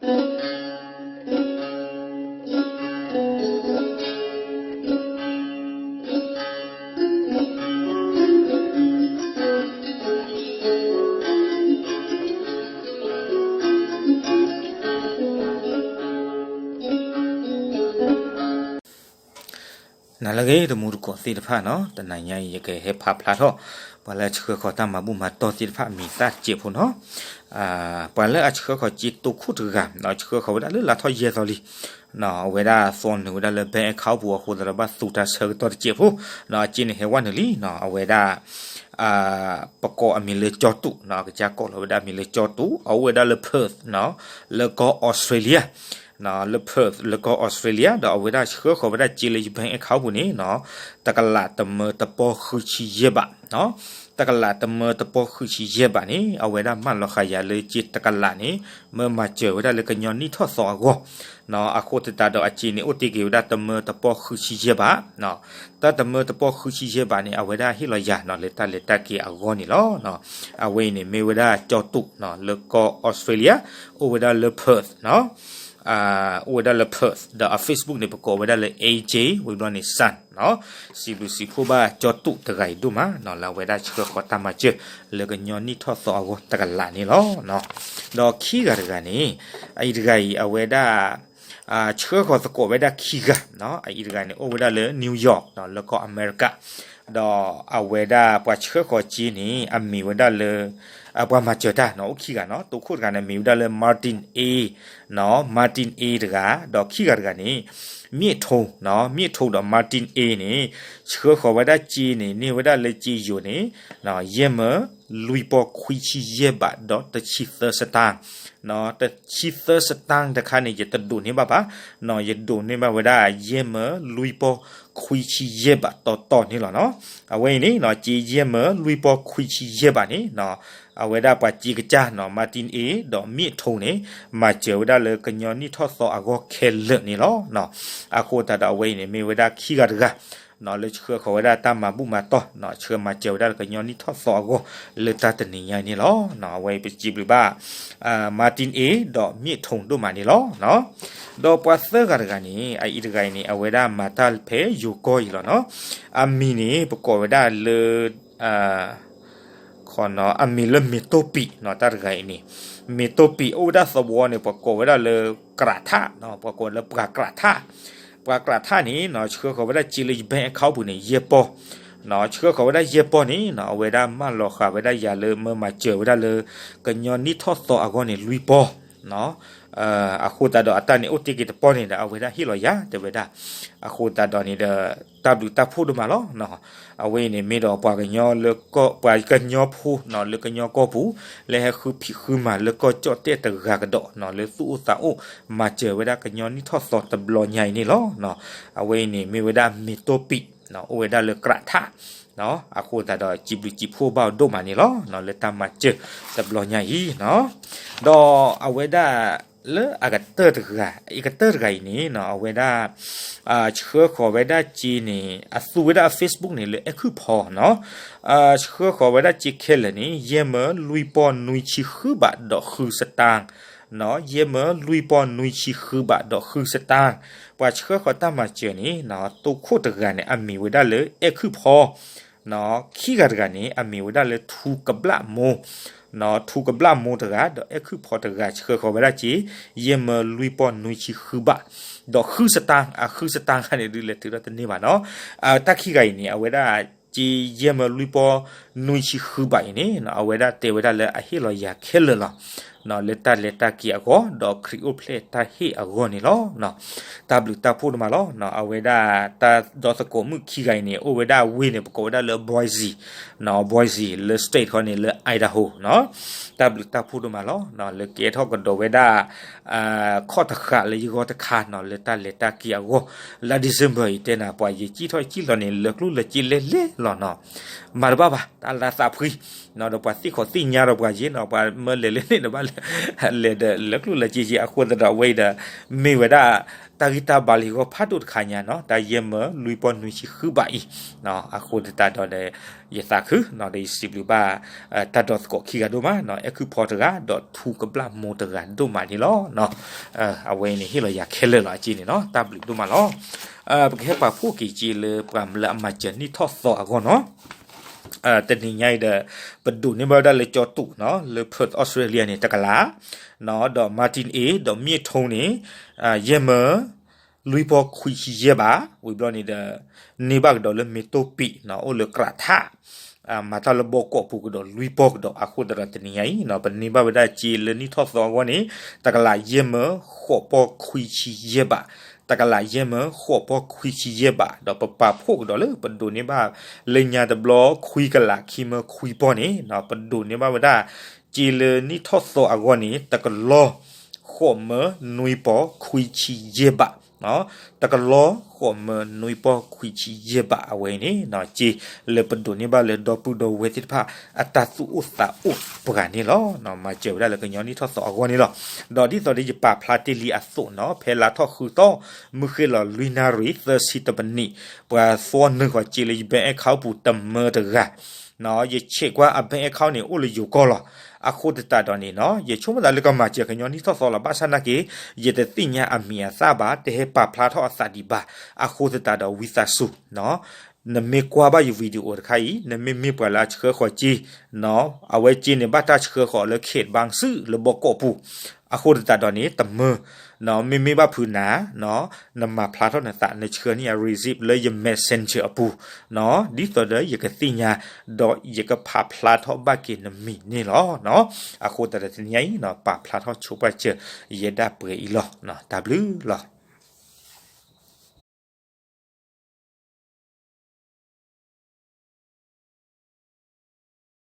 နၤလၢအဂ့ၤ တံၤသကိးသ့ၣ်တဖၣ်နီၤ, တနံၤညါအံၤ ယကဟဲဖးဖျါထီၣ် ပှၤလၢအဆှၢဃီၤတၢ်မၤဘူၣ်မၤတီၢ်သ့ၣ်တဖၣ် မံၤသၣ်တစဲးဖိနီၤ. ပှၤလၢအဆှၢဃီၤစ့တိခိၣ်တဂၤ ဆှၢဃီၤဝဲဒၣ်လၢလါထီၣ်ယဲၢ်သီလံ. အဝဲဒၣ်သီနုာ်ဝဲဒၣ်လၢ bank account ပူၤအဃိသတးဒီး ဘၣ်သူတၢ်ဆၢကတီၢ်တစဲးဖိ, အစ့န့ၣ်ဟဲဝဲနုာ်လံ. အဝဲဒၣ် ပကိးအမံၤလၢကၠီတူး, အကစၢ်ကိးလီၤဝဲဒၣ်အမံၤလၢကၠီတူး, အအိၣ်ဝဲဒၣ်လၢ Perth နီၤ, လၢကီၢ် Australia, လၢ Perth လၢကီၢ် Australia ဒီးအဝဲဒၣ်ဆှၢဃီၤဝဲဒၣ်စ့လၢ bank account ပူၤန့ၣ်နီၤ, တကလးတမၢတပီၢ်ဃုဆံယဲၢ်ဘး, တကလးတမၢတပီၢ်ဃုဆံယဲၢ်ဘးန့ၣ် အဝဲဒၣ်မၢလီၤဃာ်ယၤလၢစ့တကလးန့ၣ် မၢမၤစၢၤဝဲဒၣ်လၢကညီနံၣ်ထီၣ်သီအဂီၢ်, အဃိသတးဒီးအစ့န့ၣ် အိၣ်တ့ၢ်က့ၤဝဲဒၣ်တမၢတပီၢ်ဃုဆံယဲၢ်ဘး တၢ်တမၢတပီၢ်ဃုဆံယဲၢ်ဘးန့ၣ် အဝဲဒၣ်ဟ့ၣ်လီၤယၤနီၤ လၢတၢ်လဲၤတၢ်က့ၤအဂီၢ်န့ၣ်လီၤ. အဝဲအံၤန့ၣ် မ့ၢ်ဝဲဒၣ်ကၠီတူးနီၤ လၢကီၢ် Australia, အိၣ်ဝဲဒၣ်လၢ Perth နီၤ, အိၣ်ဝဲဒၣ်လၢ Perth ဒီးအ Facebook န့ၣ် ပကိးဝဲဒၣ်လၢ A J ဝံၤဘျီန့ၣ် Sun နီၤ. စံးဘျုးစံးဖှိၣ်ဘၣ်ကၠီတူးတဂၤအံၤဒိၣ်မးနီၤ လၢအဝဲဒၣ်ဆှၢဃီၤတၢ်မၤစၢၤ လၢကညီနံၣ်ထီၣ်သီအဂီၢ်တကလးန့ၣ်လီၤ. ဒီးခံဂၤတဂၤန့ၣ် အအံၤတဂၤအံၤ အဝဲဒၣ် ဆှၢဃီၤသကိးဝဲဒၣ်ခံဂၤ, အအံၤတဂၤန့ၣ် အိၣ်ဝဲဒၣ်လၢ New York နီၤ လၢကီၢ်အမဲရကၤ, ဒီးအဝဲဒၣ်ပှၤဆှၢဃီၤစ့န့ၣ် အမံၤဝဲဒၣ်လၢ ပှၤမၤစၢၤတၢ်နီၤ အိၣ်ခံဂၤနီၤ, တိခိၣ်တဂၤန့ၣ် မံၤဝဲဒၣ်လၢ Martin A နီၤ, Martin A တဂၤ, ဒီးခံဂၤတဂၤန့ၣ် မ့ၣ်ထိနီၤ, မ့ၣ်ထိဒီး Martin A န့ၣ် ဆှၢဃီၤဝဲဒၣ်စ့န့ၣ် န့ၢ်ဝဲဒၣ်လၢစ့ယိၤန့ၣ် ယဲၢ်မၢလွံၢ်ပီၢ်ခွံဆံယဲၢ်ဘးဒီးတဆံသၢစတၢၢ် တဆံသၢစတၢၢ်တခါန့ၣ် ယတဒိးန့ၢ်ဘၣ်ဘၣ်, ယဒိးန့ၢ်ဘၣ်ဝဲဒၣ် ယဲၢ်မၢလွံၢ်ပီၢ်ခွံဆံယဲၢ်ဘးတီတီန့ၣ်လီၤနီၤ. အဝဲအံၤန့ၣ် စ့ယဲၢ်မၢလွံၢ်ပီၢ်ခွံဆံယဲၢ်ဘးန့ၣ် အဝဲဒၣ်ပှၤစ့ကစၢ်နီၤ Martin A ဒီးမ့ၣ်ထိန့ၣ် မၤစၢၤဝဲဒၣ်လၢကညီနံၣ်ထီၣ်သီအဂီၢ်ခဲလၢာ်န့ၣ်လီၤ. အဃိသတးဒီးအဝဲအံၤန့ၣ် မ့ၢ်ဝဲဒၣ်ခံဂၤတဂၤ လၢဆှၢဃီၤဝဲဒၣ်တၢ်မၤဘူၣ်မၤတီၢ် ဆှၢမၤစၢၤဝဲဒၣ်လၢကညီနံၣ်ထီၣ်သီအဂီၢ် လၢတၢ်တနံၤညါအံၤန့ၣ်လီၤ. အဝဲအံၤပစံးဘျုးဘၣ် Martin A ဒီးမ့ၣ်ထိဒိၣ်မးန့ၣ်လီၤ. ဒီးပှၤသၢဂၤတဂၤန့ၣ် အအံၤတဂၤအံၤန့ၣ် အဝဲဒၣ်မၤတၢ်ဖဲယိၤကီၢ်အံၤလီၤနီၤ. အမံၤန့ၣ် ပကိးဝဲဒၣ်လၢ အမံၤလၢမ့ၤတိၢ်ပံးနီၤ တၢ်တဂၤအံၤန့ၣ်, မ့ၤတိၢ်ပံး အိၣ်ဝဲဒၣ်သဝီန့ၣ် ပှၤကိးဝဲဒၣ်လၢကြးထးနီၤ, ပှၤကိးလၢပှၤကြးထး, ပှၤကြးထးန့ၣ်နီၤ ဆှၢဃီၤဝဲဒၣ်စ့လၢယ bank account ပူၤန့ၣ် ယဲၢ်ပီၢ်နီၤ, ဆှၢဃီၤဝဲဒၣ်ယဲၢ်ပီၢ်န့ၣ်နီၤ အဝဲဒၣ်မၢလီၤဃာ်ဝဲဒၣ်ယၤလၢမၢမၤစၢၤဝဲဒၣ်လၢ ကညီနံၣ်ထီၣ်သီအဂီၢ်န့ၣ် လွံၢ်ပီၢ်နီၤ. အဃိသတးဒီးအတၢ်န့ၣ်အိၣ်တ့ၢ်က့ၤတပီၢ်န့ၣ်ဒီး အဝဲဒၣ်ဟ့ၣ်လီၤယၤတဲဝဲဒၣ်, အဃိသတးဒီးန့ၣ်ဒီး တၢ်ဘျုးတၢ်ဖှိၣ်ဒိၣ်မးလီၤ. အဝဲအံၤန့ၣ်မ့ၢ်ဒီးပှၤကညီလၢကီၢ် ပှၤကညီဖိနီၤ လၢကညီကီၢ်ပူၤ လၢဟဲဃုဖံးဃုမၤလၢကီၢ်ကၠီၣ်တဲၣ်တဂၤကဒီးနီၤ လၢသူၣ်အိၣ်သးအိၣ် မၤစၢၤဝဲဒၣ်ကညီနံၣ်ထီၣ်သီတဘျီညါအံၤန့ၣ်လီၤ. အဝဲအံၤန့ၣ်မ့ၢ်ဝဲဒၣ်မ့ၤတိၢ်ပံး အိၣ်ဝဲဒၣ်လၢကြးထး, အဃိသတးဒီးစံးဘျုးစံးဖှိၣ်ဘၣ်အီၤဒိၣ်မးန့ၣ်လီၤ လၢတၢ်မၤစၢၤတဘျီညါအံၤနီၤ. ဒီးအဝဲဒၣ် လၢအကတၢၢ်တဂၤ အကတၢၢ်တဂၤအံၤန့ၣ်နီၤ အဝဲဒၣ် ဆှၢဃီၤဝဲဒၣ်စ့န့ၣ် အသူဝဲဒၣ်အ Facebook န့ၣ် လၢအဲၣ်ခုၣ်ဖီနီၤ, ဆှၢဃီၤဝဲဒၣ်စ့ခဲလၢာ်န့ၣ် ယဲၢ်မၢလွံၢ်ပီၢ်နွံဆံဃုဘးဒီးဃုစတၢၢ်နီၤ, ယဲၢ်မၢလွံၢ်ပီၢ်နွံဆံဃုဘးဒီးဃုစတၢၢ်, ပှၤဆှၢဃီၤတၢ်မၤစၢၤန့ၣ် တိခိၣ်တဂၤန့ၣ် အမံၤဝဲဒၣ်လၢအဲၣ်ခုၣ်ဖီ ခံဂၤတဂၤန့ၣ် အမံၤဝဲဒၣ်လၢထူကဘျၣ်မိၢ်, ထူကဘျၣ်မိၢ်တဂၤ ဒီးအဲၣ်ခုၣ်ဖီတဂၤ ဆှၢဃီၤဝဲဒၣ်စ့ ယဲၢ်မၢလွံၢ်ပီၢ်နွံဆံဃုဘး ဒီးဃုစတၢၢ်, အဃုစတၢၢ်ခါန့ၣ်ဒုးလဲၤထုးထီၣ်တန့ၢ်ဘၣ်နီၤ. တၢ်ခံဂၤအံၤန့ၣ် အဝဲဒၣ်စ့ ယဲၢ်မၢလွံၢ်ပီၢ်နွံဆံဃုဘးအံၤန့ၣ် အဝဲဒၣ်တဲဝဲဒၣ်လၢအဟ့ၣ်လီၤယၤခဲလၢာ်လီၤ လၢတၢ်လဲၤတၢ်က့ၤအဂီၢ် ဒီးခရံာ်အိၣ်ဖျဲၣ်တၢ်ဟ့ၣ်အဂီၢ်န့ၣ်လီၤ. တၢ်ဘျုးတၢ်ဖှိၣ်ဒိၣ်မးလီၤ. အဝဲဒၣ်တၢ်ဒီသကိးမုၣ်ခံဂၤအံၤန့ၣ် အိၣ်ဝဲဒၣ်ဝ့ၢ်န့ၣ် ပကိးဝဲဒၣ်လၢ Boise, Boise လၢ state ခီန့ၣ် လၢ Idaho နီၤ. တၢ်ဘျုးတၢ်ဖှိၣ်ဒိၣ်မးလီၤ. လၢကဲထီၣ်ကဒီးဝဲဒၣ် ခီၣ်တဃာ်လၢယဂီၢ်တခါနီၤ လၢတၢ်လဲၤတၢ်က့ၤအဂီၢ် လါ December အံၤတဲနၤ ပှၤယစံၣ်ထီၣ်စံၣ်လီၤန့ၣ် လၢကျူၣ်လၢစ့လဲၣ်လဲၣ်လီၤနီၤ. မၤတဘၣ်ဘၣ် တၢ်လၢသးဖှံ ဒီးပှၤသ့ၣ်ခီၣ်သ့ၣ်ညါဒီးပှၤယ့ၣ်နီၤ ပှၤမၢလဲၤလၢန့ၣ်တဘၣ် လဲၤဒီးလၢကျိၣ်လၢစ့က့ အဃိသတးဒီးအဝဲအံၤဒီး မ့ၢ်ဝဲဒၣ် တၢ်ဂံၢ်တၢ်ဘါလၢဂီၢ်ဖးဒိၣ်တခါညါနီၤ, တၢ်ယဲၢ်မၢလွံၢ်ပီၢ်နွံဆံဃုဘးအံၤ, အဃိသတးဒီး ယသးခုနီၤ ဒီးယစံးဘျုးဘၣ် တၢ်ဒီသကိးခံဂၤဒိၣ်မးနီၤ, အဲၣ်ခုၣ်ဖီတဂၤ ဒီးထူကဘျၣ်မိၢ်တဂၤဒိၣ်မးန့ၣ်လီၤ. အဝဲအံၤန့ၣ် ဟ့ၣ်လီၤယၤခဲလၢာ်လီၤ အစ့န့ၣ်နီၤ, တၢ်ဘျုးဒိၣ်မးလီၤ. ပကဟဲပာ်ဖှိၣ်က့ၤစ့လၢပှၤလၢအမၤစၢၤနံၣ်ထီၣ်သီအဂီၢ်နီၤ. တနံၤညါအံၤဒီး ပဒိးန့ၢ်ဘၣ်ဝဲဒၣ်လၢကၠီတူာ်နီၤ လၢ Perth Australia န့ၣ် တကလး, ဒီး Martin A ဒီး မြင့်ထွန်း န့ၣ် ယဲၢ်မၢလွံၢ်ပီၢ်ခွံဆံယဲၢ်ဘး, ဝံၤဘျီန့ၣ်ဒီး န့ၢ်ဘၣ်ကဒီးလၢ မ့တိၢ်ပံးနီၤ အိၣ်လၢကြးထး မၤတၢ်လၢဘီကီးပူၤကဒီးလွံၢ်ပီၢ်ကဒီး, အဃိသတးဒီးတနံၤညါအံၤနီၤ ပန့ၢ်ဘၣ်ဝဲဒၣ်စ့လၢနံၣ်ထီၣ်သီအဂီၢ်န့ၣ် တကလးယဲၢ်မၢဃိးပီၢ်ခွံဆံယဲၢ်ဘး, တကလးယဲၢ်မၢဃိးပီၢ်ခွံဆံယဲၢ်ဘး, ဒီးပပာ်ဖှိၣ်ကဒီးလၢပဒိးန့ၢ်ဘၣ်လၢညါတဘျီခွံကလးခံမၢခွံပီၢ်န့ၣ်နီၤ, ပဒိးန့ၢ်ဘၣ်ဝဲဒၣ် စ့လၢနံၣ်ထီၣ်သီအဂီၢ်န့ၣ် တကလီၢ်ဃိးမၢနွံပီၢ်ခွံဆံယဲၢ်ဘး, တကလီၢ်ဃိးမၢနွံပီၢ်ခွံဆံယဲၢ်ဘး အဝဲအံၤန့ၣ် စ့လၢပဒိးန့ၢ်ဘၣ်လၢဒီပုၢ်ဒီဝဲၢ်သ့ၣ်တဖၣ် အတၢ်သူၣ်အိၣ်သးအိၣ်ပှၤန့ၣ်လီၤ. မၤစၢၤဝဲဒၣ်လၢကညီနံၣ်ထီၣ်သီအဂီၢ်န့ၣ်လီၤ. ဒီးဒ်သိးဒီးယပာ်ဖျါတ့ၢ်လံအသိးနီၤ ဖဲလါထီၣ်ဃုသီ မုၢ်ဃ့ၢ်လီၤလွံၢ်နၣ်ရံၣ်သၢဆံတပနံး ပှၤသွီနုာ်ဃီၤစ့လၢယ bank account ပူၤတမၢတဂၤ ယဆဲးကွၢ်အ bank account န့ၣ် အိၣ်လၢယိၤကီၢ်လီၤ. အဃိသတးဒီးန့ၣ်နီၤ ယဆိကမိၣ်သးလၢကမၤစၢၤကညီနံၣ်ထီၣ်သီလီၤ. ဘၣ်ဆၣ်နာ်က့ ယတသ့ၣ်ညါအမံၤအသၣ်ဘၣ်, တဟဲပာ်ဖျါထီၣ်အသးဒံးဘၣ်. အဃိသတးဒီးဝံသးစူၤ နမ့ၢ်ကွၢ်ဘၣ်ယ video တခါအံၤ နမ့မ့ၢ်ပှၤလၢအဆှၢဃီၤစ့ အဝဲစ့န့ၣ် ဘၣ်တၢ်ဆှၢဃီၤလၢ Kent Bank စုလၢဘီကီးပူၤ, အဃိသတးဒီးန့ၣ် တမၢ မ့မ့ၢ်ဘၣ်ဖုးနၤ နမၤဖျါထီၣ်နသး နဆှၢန့ၢ်ယၤ receipt လၢယ messenger အပူၤ, ဒ်သိးဒီးယကသ့ၣ်ညါ ဒီးယကဖးဖျါထီၣ်ဘၣ်က့ၤနမံၤန့ၣ်လီၤ. အဃိသတးဒီးတနံၤညါအံၤ ပာ်ဖျါထီၣ်ဆိပာ်စၢၤ ယဲဒၣ်ပှဲၤအံၤလီၤ. တၢ်ဘျုးလီၤ.